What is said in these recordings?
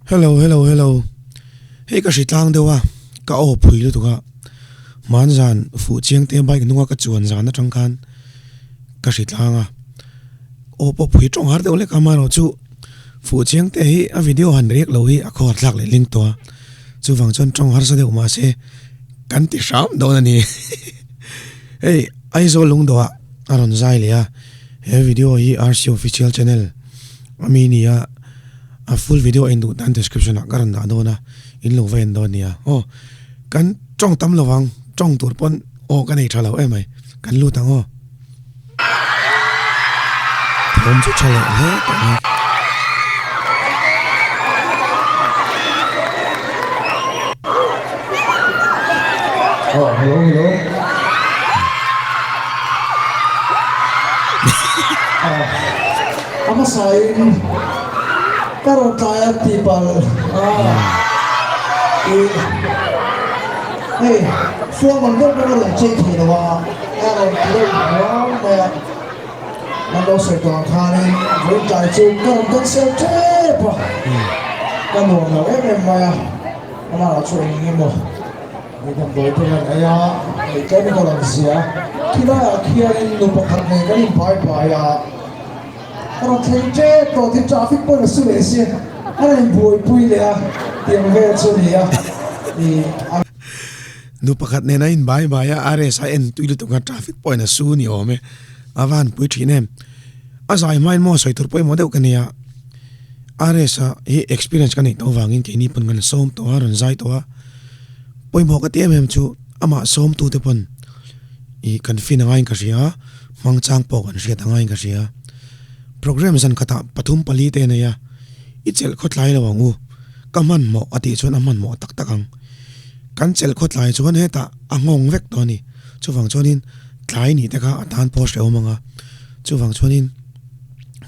Hello hello hello hei ka hri tlang deuh a ka aw phui lutuk a hmanzan fuh chiang te bike hnunga ka chuan zan atang khan ka hri tlang a aw pawh phui tawng har deuh lek a amaherawh chu fuh chiang te hi a video han riak lo hi a khawhar thlak leh ling tawh a chuvang chuan tawng harsa deuh mahse kan ti hram dawn a ni hei Aizawl lungdawh ah a rawn zai leh a he video hi RC official channel ami nia. A full video a induh tan description ah ka rawn dah dawn a, in lo va en dawn nia. Aw, kan tawng tam lo vang, tawng tur pawn aw ka nei tha lo em mai, kan lut ang aw. Thawm chu tha leh hle tawh mai. Aw, hello hello. A hmasain ka rawn tlai a ti palh a, ih hei fuang ang deuh pawh ka rawn chei thei lo a, a rawn ti deuh huam mai a, an lo sawi tawh ang khanin vawiin tlai chu ka rawn cancel tep a, ka nuam lo em em mai a, amah lah chu eng emaw Hei damdawi te hian ei a, hei chemical an zia a, khilaiah khianin nu pakhat nen kan inbai bai a, ka rawn thleng tep tawh tih traffic pawhin a su leh si, a rawn inbuaipui leh a, tiang vel chu a ni a, ih a. Nu pakhat nen a inbai bai a, RS a en tui lutuk a, traffic pawhin a su ni awm e, a va han pui thin em. A zai hmain maw sawi tur pawimawh deuh ka nei a, RS a hi experience ka neih tawh avangin keini pawn kan sawm tawh a, rawn zai tawh a. Pawimawh ka ti em em chu amah sawmtute pawn ih kan fin a ngaiin ka hria a, hmang chang pawh kan hriat a ngaiin ka hria. Programme zan khatah pathum pali te a nei a, i chelh khawtlai lo ang u, ka hmanhmawh a tih chuan a hmanhmawh tak tak ang. Kan chelh khawtlai chuan hetah a nghawng vek tawh a ni. Chuvang chuanin tlai nih te kha a tan pawh hrehawm ang a, chuvang chuanin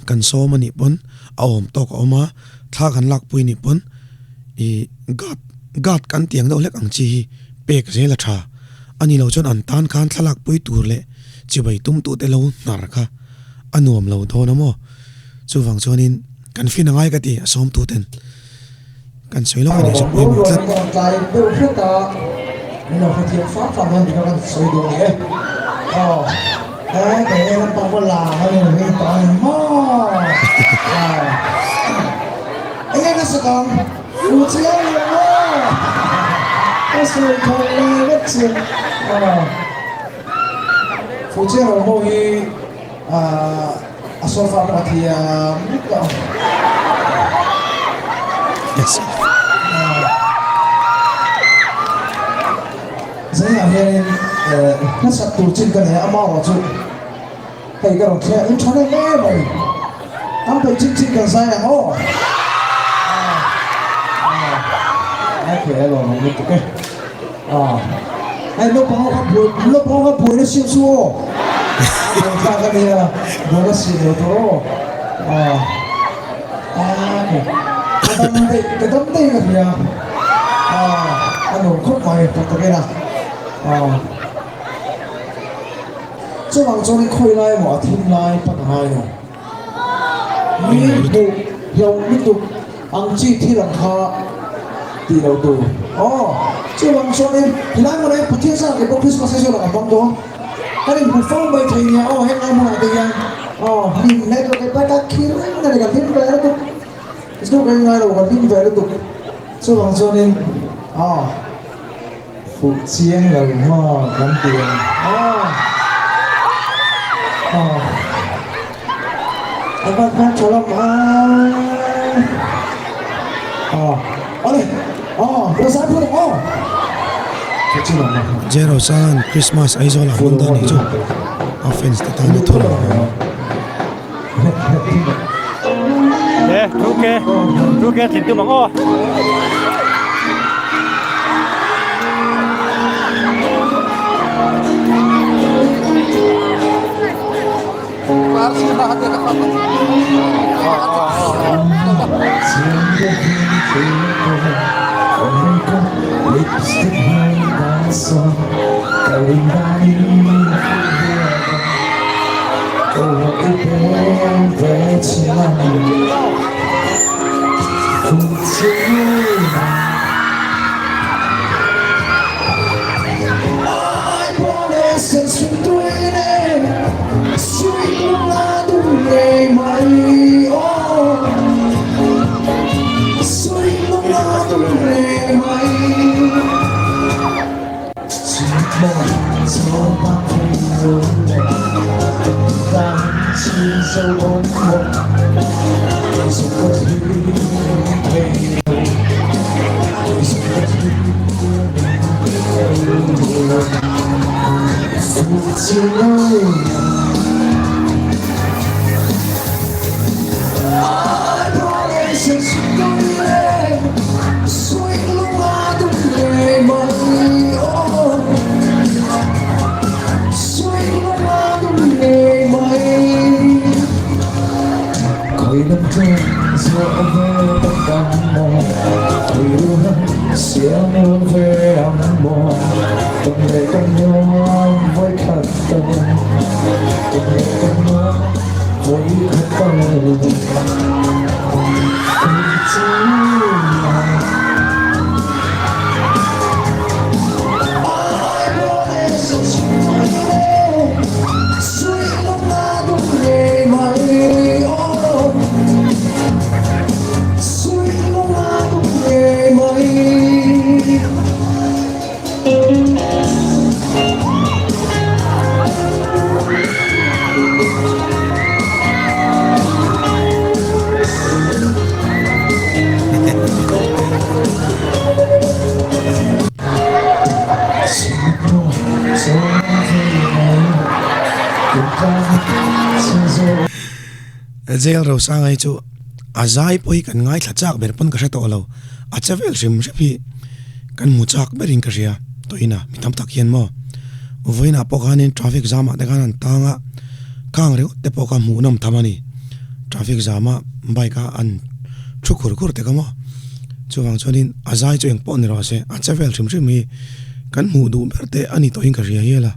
kan sawm a nih pawn a awm tawk a awm a, thla kan lakpui nih pawn ih guard Guard kan tiang deuh hlek ang chi hi pek zel a tha. A ni lo chuan an tan khan thlalak pui tur leh chibai tum tu te lo hnar kha a nuam lo dawn a maw? Chuvang chuanin kan fin a ngai ka ti a sawm tu ten kan sawi lawk a nih chu pawimawh tlat. Tlai deuh hret a, min lo hrethiam fam fam dawn tih kha kan sawi duh a ni e. Aw, he kei nge lampang pawh lang a ni hi tawh a ni maw? Eng nge ka sak ang? Fu chiang lo maw? Ka sawi thaw leh vek chu. Fu chiang lo maw hi a sofa pawh a thiam vek lo. Zainah hianin hmasak tur chin ka nei a, amaherawh chu hei ka rawn thliah in tha reng em mai. Kan peih chin chin kan zai ang aw. Okay, a lawm awm lutuk e. Hei naupang ho kha buai, naupang ho kha buaina siam chu aw. A buai thlak a nia, buaina siam lo tur aw. Okay, ka dam daih, ka dam daih ka hria. A nuam khawp mai, tak takin a. Chuvang chuan i khawi lai emaw a thim lai pan a ngai lo. Mi hmuh hlauh lutuk ang chi thil ang kha tih lo tur. Aw, chuvang chuanin helai hmunah hian Pathian zar leh pawh Krismas hi zawrh ang a hmang dawn. Kan inhmu fo mai thei nia aw henglai hmunah te hian aw hlim hle tur ka ka khi reng a ni ka hlim ve lutuk. Chu ka ingai lo ka hlim ve lutuk. Chuvang chuanin aw. Fuh chiang lo maw kan ti ang aw aw a va hmel tha lam a aw awle aw Rosa phu ang aw J Rosa'n Christmas Aizawl ah hmang dawn nih chu a fans te tan a thaw lo ang. E, 2K, 2K tling tum ang aw. Jail Rosanga hi chu a zai pawh hi kan ngaithla chak ber pawn ka hre tawh lo a che vel hrim hrep hi kan hmu chak berin ka hria tawhina mi tam tak hian maw vawiinah pawh khanin traffic jam ah te khan an tang a khang ringawt te pawh kha hmuh nawm tham a ni traffic jam a bike a an thu khur khur te kha maw chuvang chuanin a zai chu engpawh ni rawh se a che vel hrim hrim hi kan hmuh duh ber te a ni tawhin ka hria hial a.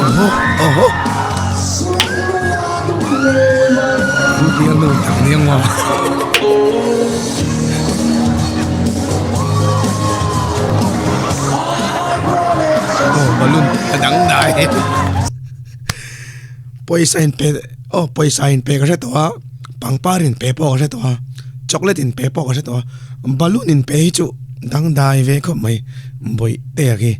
Oho oho Aw balloon a dang dai pawisa in pe aw pawisa in pe ka hre tawh a pangpar in pe pawh ka hre tawh a chocolate in pe pawh ka hre tawh a balloon in pe hi chu dangdai ve khawp mai bawih te a khi.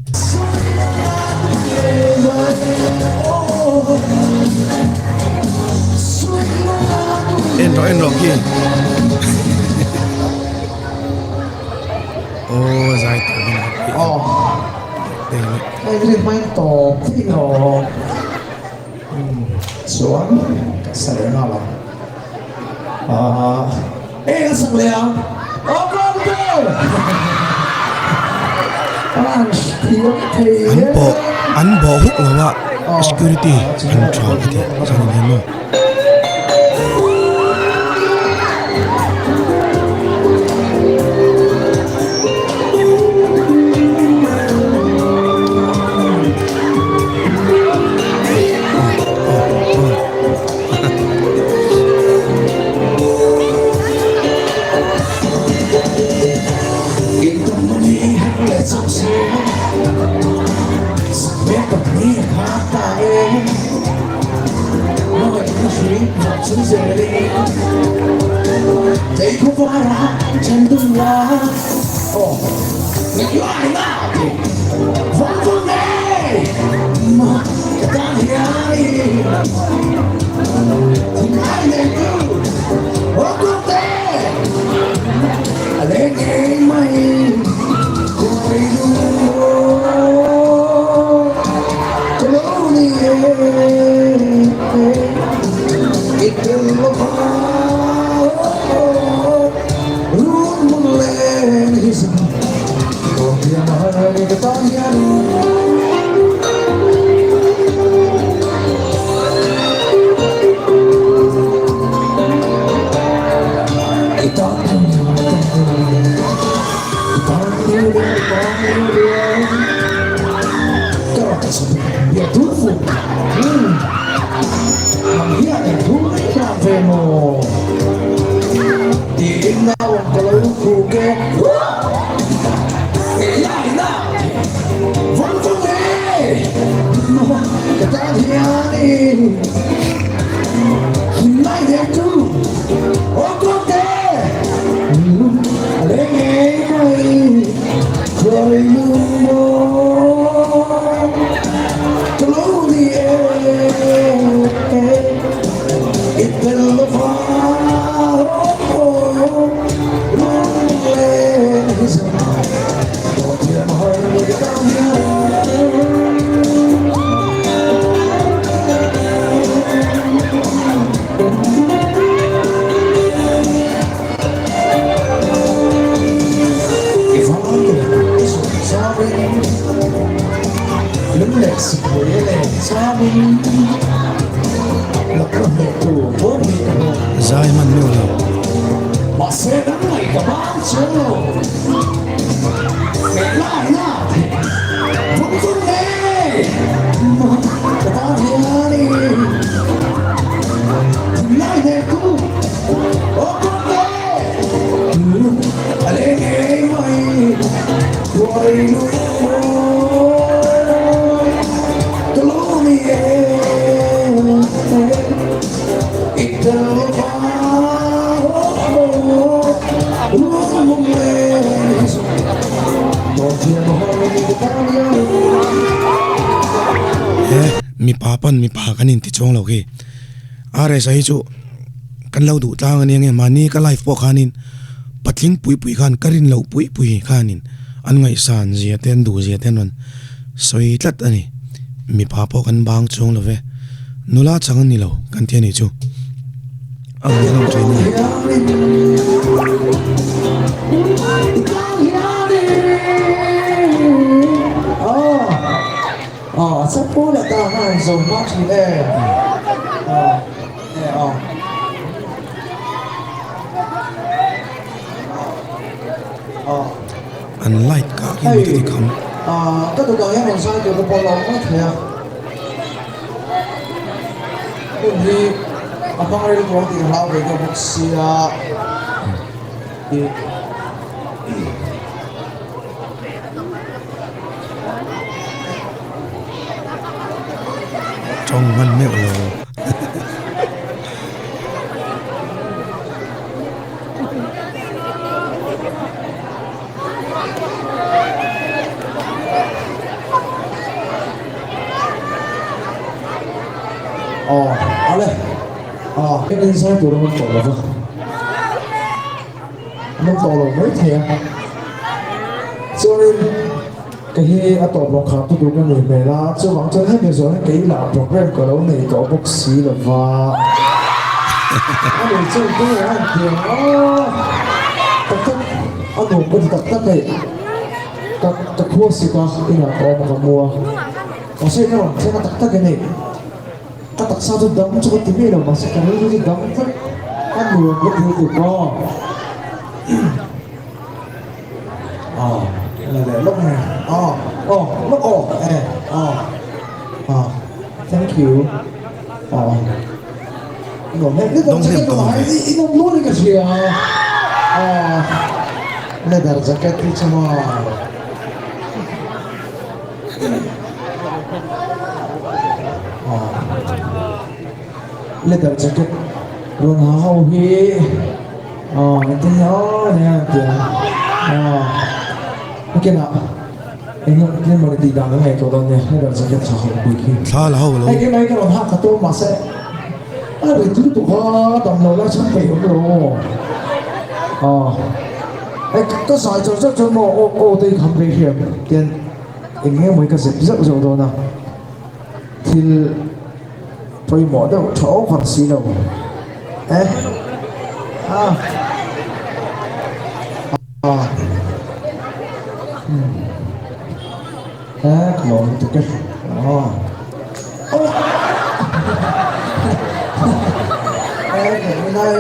En rawh en rawh khi aw zai tawh hi a aw hei rin hmain tawp thei rawh chuan ka sa leh nghal ang ah eng a sak leh ang aw go go an thiam thei an pawh an bawh huk lo a security an tha ka ti chuan in hian maw. Zai hman meuh lo. He mipa pawn mipa kan inti chuang lo khi RSa hi chu kan lo duh tlang ania nge mahni ka live pawh khanin patling pui pui khan ka rin loh pui pui khanin an ngaihsan zia te an duh zia te an rawn sawi tlat a ni mipa pawh kan bang chuang lo ve nula chang a ni lo kan ti a nih chu a hmuhnawm thin a ni. An light kah khi maw ti kham. Tawng hman meuh lo. Kei hi a tawp lo khar tu tur ka ni hmel a, chuvang chuan hemi zawh hian kei lah program ka lo nei tawh bawk si lo va. A ni chu tu a han ti ang a, tak tak a nuam ka ti tak tak hei, ka ka khua sik a inah ka awm a ka mu a, mahse ka rawn thleng a tak tak in hei ka taksa chu dang chu ka ti miah lo mahse ka rilru chu dang vek a nuam ka ti lutuk a. Dawng hnem tawh ang ve. Leather jacket rawn ha ho hi aw engtin nge aw nia an ti a aw nakinah eng eng emaw ni tih dan an ngaihtuah dawn nia leather jacket ha ho bik hi Thla la ho lo. Hei keimah hi ka rawn hak ka tum mahse a rit lutuk a dam lo lai chhan peih awm lo aw hei ka zai chawr chawr chuan maw aw aw te hi kham ve hian tian eng nge maw hi ka zep zeuh zeuh dawn a thil. Pawimawh deuh tha over si lo e a a e ka lawm lutuk e aw e ka rinai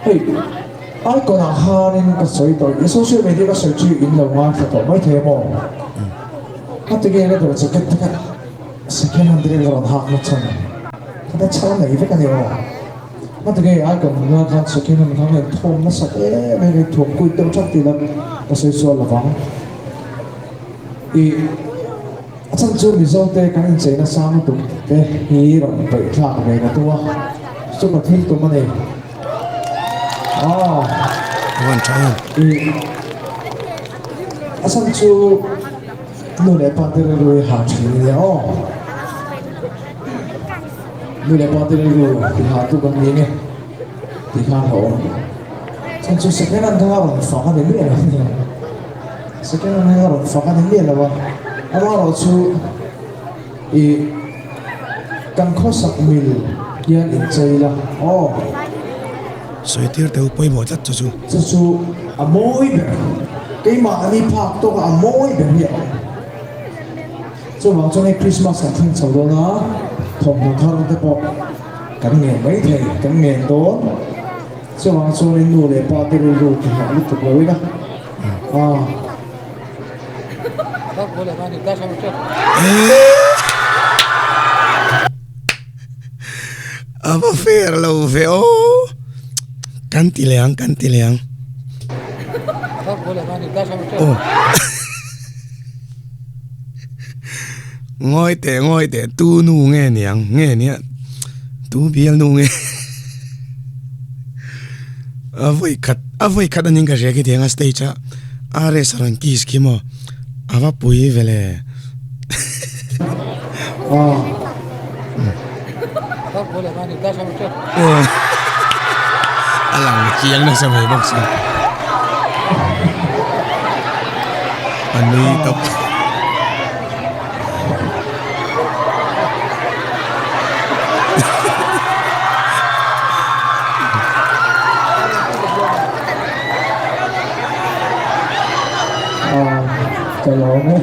hei. Icon ah khanin ka sawi tawh i social media ka sawi chu in lo ngaithla tawh mai thei a maw? A ti nge leather jacket te kha Second hand drill rawn hak na chhan kha ta chhal nei vek a ni aw. Hmata ngei ai kan hmu lai khan second hand kha ngen thawm nasat em em in thuam kuit deuh that tih la ka sawi sual lovang. Ih a chhan chu Mizo te kan inchei nasa lutuk te hi rawn peih thlak ve na tum a, chu ka thil tum a ni. Aw. Avan tha em. Ih a chhan chu. Nu leh pa te rilru hi hah thin ania aw. Nu leh pa te rilru ti hah tu kan ni nge ti khan a awm. Chhan chu second hand kha a rawn fak a ni miah lo ania. Second hand kha a rawn fak a ni miah lo a. Amaherawhchu ih kan khawsak mil hian inchei la aw. Sawi tir teu pawimawh tlat chu chu. Chu chu a mawi ber. Keimah ani phak tawk a a mawi ber hi a awm. Chuvang chuan hei Christmas kan thleng chho dawn a, thawmhnaw thar te pawh kan ngen mai thei, kan ngen dawn. Chuvang chuanin nu leh pa te rilru ti hlauh lutuk lo ila. Aaa. A va fair lo ve aw. Kan ti leh ang, kan ti leh ang. Aw. Ngawi teh, ngawi teh, tu nu nge niang, nge nia, tu bial nu nge. A vawi khat, a vawi khat aning ka hria khi tiang a stage a RS a rawn kiss khi maw, a va pui ve le. A lang chiang nasa mai bawk si. A nui tawp. Ka lawm e.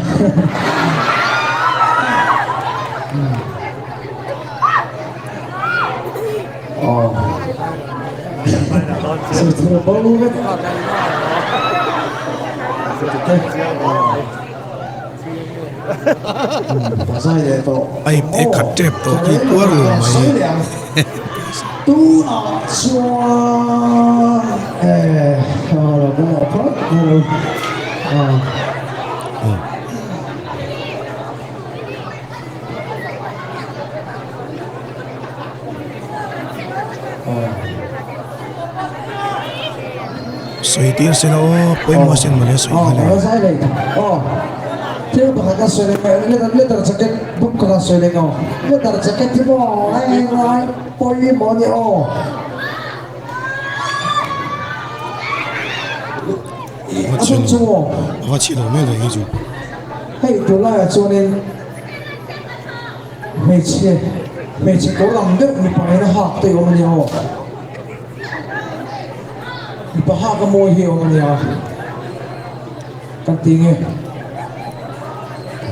Ai e khat tep tawh khi puar lo mai. Sawi tir se la aw pawimawh sin mawle sawi kha le. Thil pakhat ka sawi leh leather jacket book ka sawi leh ngau leather jacket hi maw hei lai pawimawh a ni aw. A va chhi lo mai ve hi chu. Hei tunlaiah chuanin hmeichhe hmeichhe kawr ang deuh mipa in a hak te awm a nia aw. Mipa hak a mawi hi awm a nia. Kan ti nge.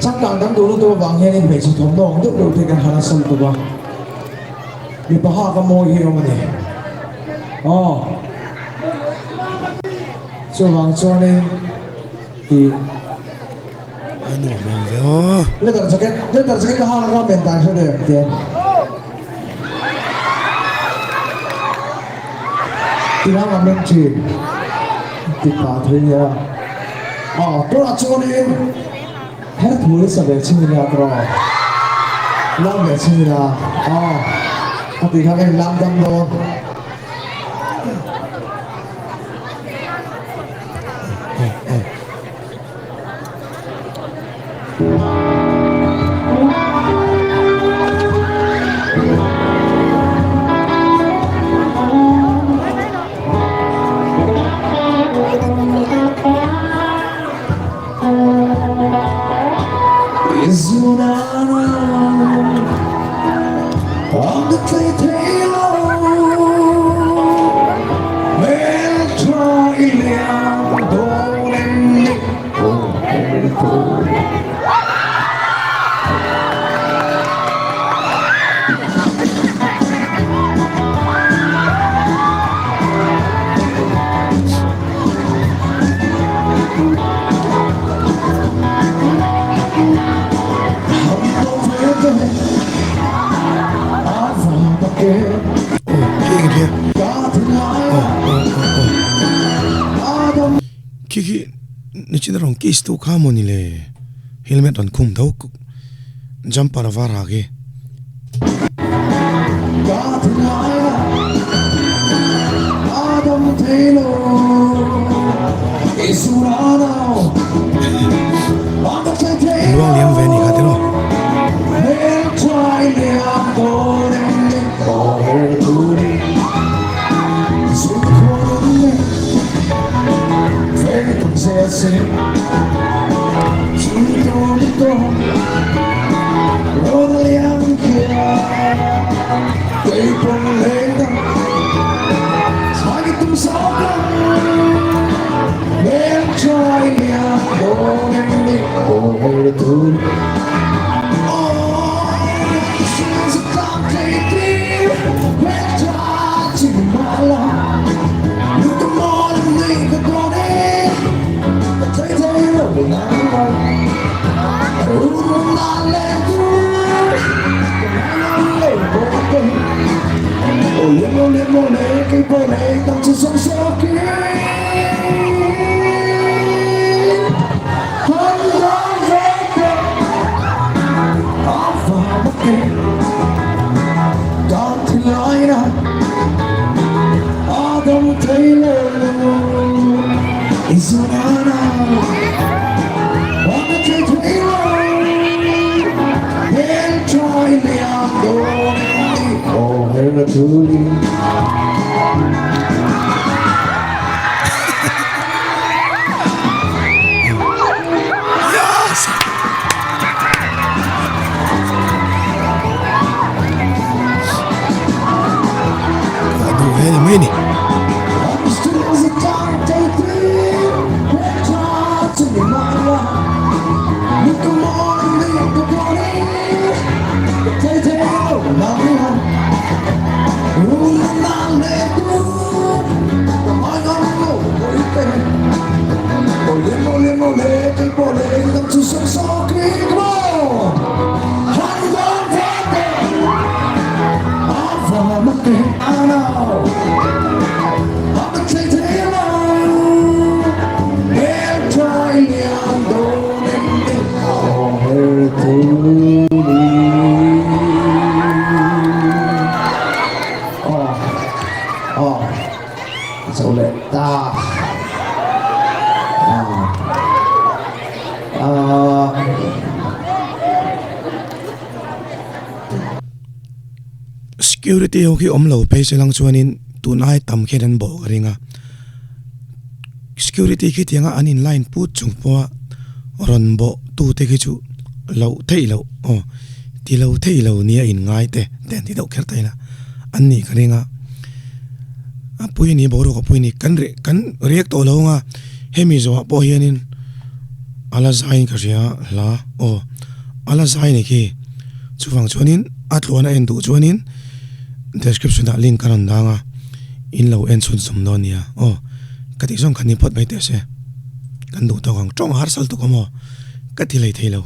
Changkang kan duh lutuk avang hianin hmeichhe thawmhnaw ang deuh deuh te kan han a sal tuk a. Mipa hak a mawi hi awm a ni. Aw. Chuvang chuanin ih. A nuam awm ve aw. Leather jacket, leather jacket ka hak a men dan hre ve ang tiang. Tirang a meng thin. Ti pah thei nia. Aw, tunah chuanin her thu hi sa ve chhin ila ka rawh. Lam ve chhin ila. Aw, ka tih kha ka inlam dam dawn. kiss tu kha maw ni le helmet rawn khum tho jumper a var ha khi. Luang liam ve a nih kha tiraw. A duh ve ni mai a ni. Security ho khi awm lo phei se lang chuanin tun ai tam khian an bawh ka ring a security khi tianga an in line put chung pawha rawn bawh tu te khi chu loh theih loh aw ti lo theih lo nia in ngai te te an ti deuh kher ta ila an nih ka ring a a pui a ni boruak a pui a ni kan reh kan riak tawh lo ang a hemi zawhah pawh hianin a la zaiin ka hria hla aw a la zai a ni khi. Chuvang chuanin a tluan a en duh chuanin description ah link ka rawn dang a, in lo en chhun zawm dawn nia. Aw, ka tih zawng kha ni phawt mai teh se. Kan duh tawk ang, tawng har sal tuk a maw? Ka ti hlei thei lo.